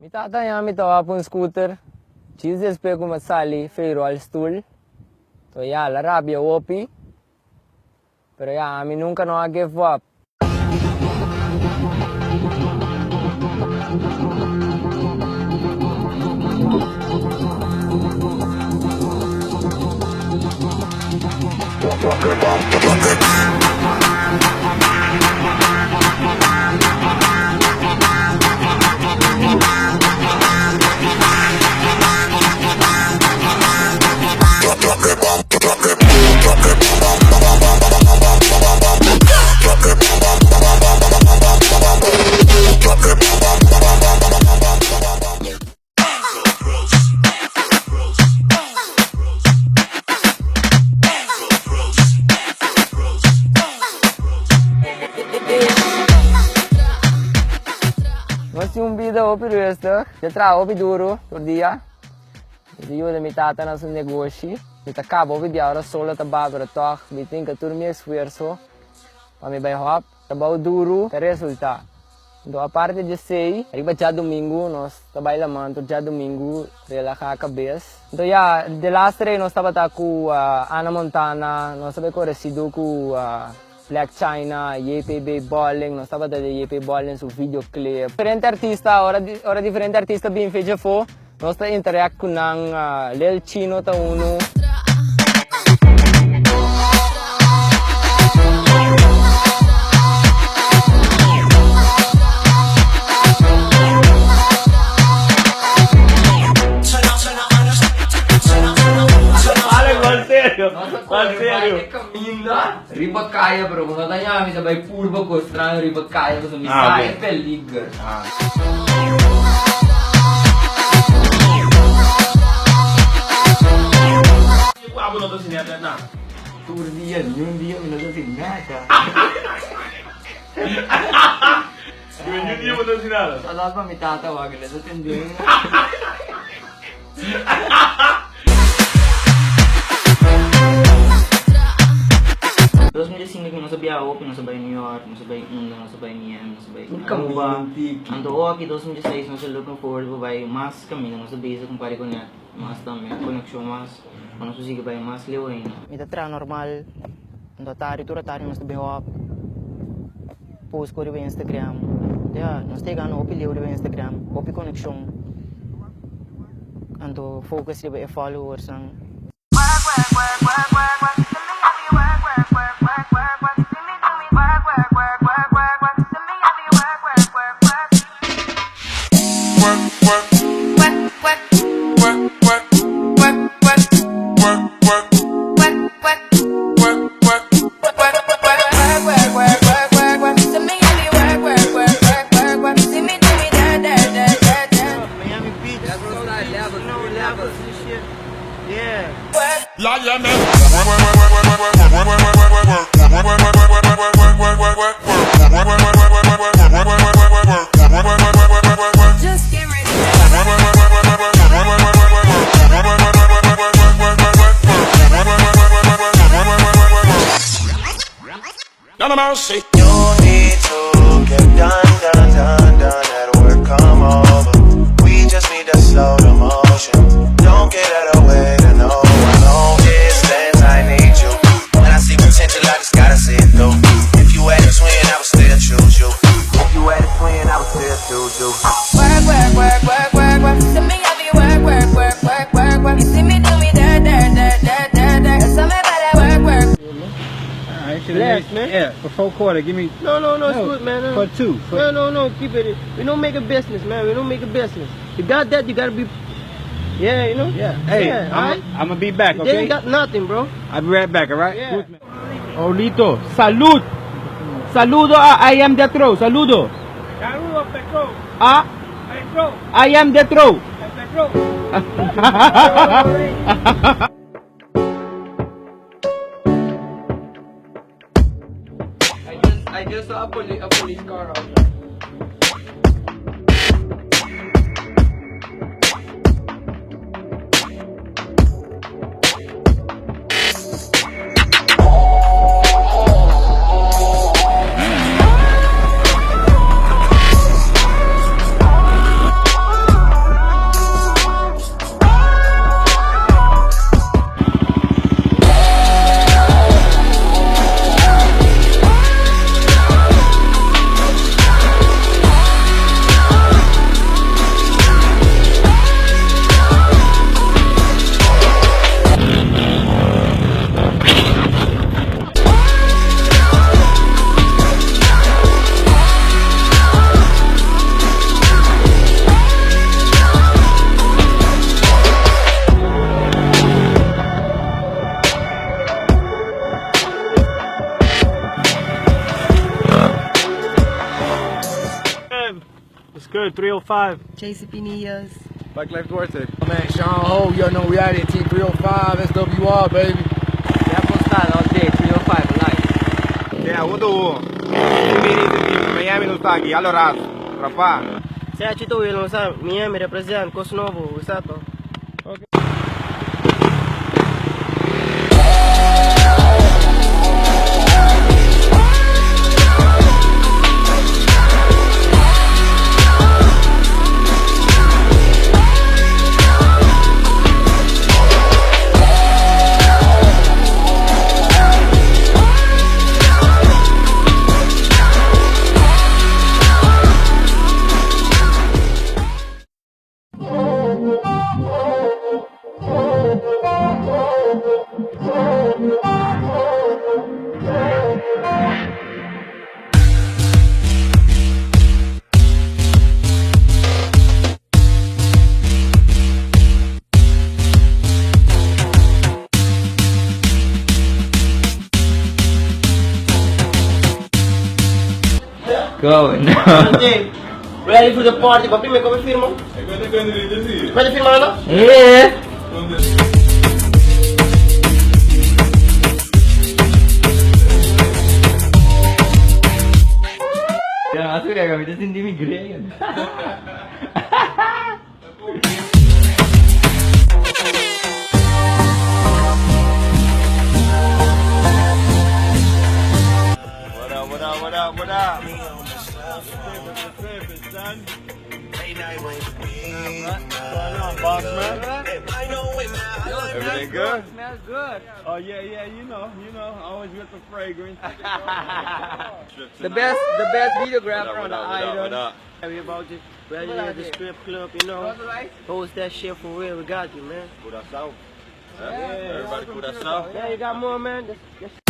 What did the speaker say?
Mi tata ya mi ta op un scooter, djis despues ku mi a sali for rolstoel, to ya la rabia hopi, pero ya ami nunka no a give up. Nos tin un bida hopi rustig, mi ta traha hopi duru tur dia, mi ta yuda mi tata na su negoshi, mi ta kaba hopi dia ora sol ta baha pero tog mi tin ke tur mi esfuerso pa mi bai hòp. Trabou duru ta resultá. Anto aparte di esei, riba djadumingu nos ta bai laman tur djadumingu relahá kabes. Anto ya, de laster ei nos tabata ku Ana Montana, nos ta bai kore sidu ku Black China, JPB Bowling, nos tabata den JP Bowling su videoclip. Diferente artista, ora ora diferente artista bin fecha afó, nos ta interact ku nan, Lil Chino ta unu. Riba kaya pero bo no ta yama mi ta bai purba ku straño riba kaya pasobra mi sa e peliger. Tur dia niun dia mi no ta hasi nada. Niun dia bo no ta hasi nada? Saludos pa mi tata wak el ta tende mi. 2005 mi nos a biaha hopi, nos a bai New York, nos a bai unda, nos a bai Miami, nos a bai Aruba. Anto oki 2016 nos a looking forward pa bai mas kaminda, nos a bezig un par di connect mas tambe, konekshon mas, pa nos por sigui bai mas leu ainda. Mi ta traha normal, anto atardi tur atardi nos ta bin op, post ku riba Instagram. Ya, nos ta yegando hopi leu riba Instagram, hopi konekshon. Anto focus riba e followersnan. Bless, man. Yeah, for four quarter, give me. No, no, no, it's good, man. For two. For No, no, no, keep it. We don't make a business, man. We don't make a business. You got that, you gotta be. Yeah, you know? Yeah. Hey, yeah, I'm, alright? I'm gonna be back, They okay? ain't got nothing, bro. I'll be right back, all right? Yeah. Good, man. Olito, salud. Saludo a I am the Throw. Saludo. Saludos, Petro. A Petro. I am the Throw. Petro. I just saw a police, a police car outside. good? 305. JC Pinillas. Black Life Duarte. Man, Sean Ho, you know we out here, Team 305, SWR, baby. Yeah, all day, 305 live. Yeah, what the Miami no está aquí, Aloraz, Rafa. Sea Chito Will, Miami represent, Cosnovo, Usato. Go, no. Ready for the party, papi, me come firmo. Puede firmar, no? Yeah. Ja, natuurlijk, ik ben in die migraine. What up, what up, what up, what up? Boss man. Everything good? Smells good. Oh yeah, yeah, you know, always with the fragrance. The best, the best videographer What on the up, what up, what island. up? We about to ready at the strip club, you know. Host that shit for real. We got you, man. Curacao. Everybody Curacao. Yeah, you got more, man. That's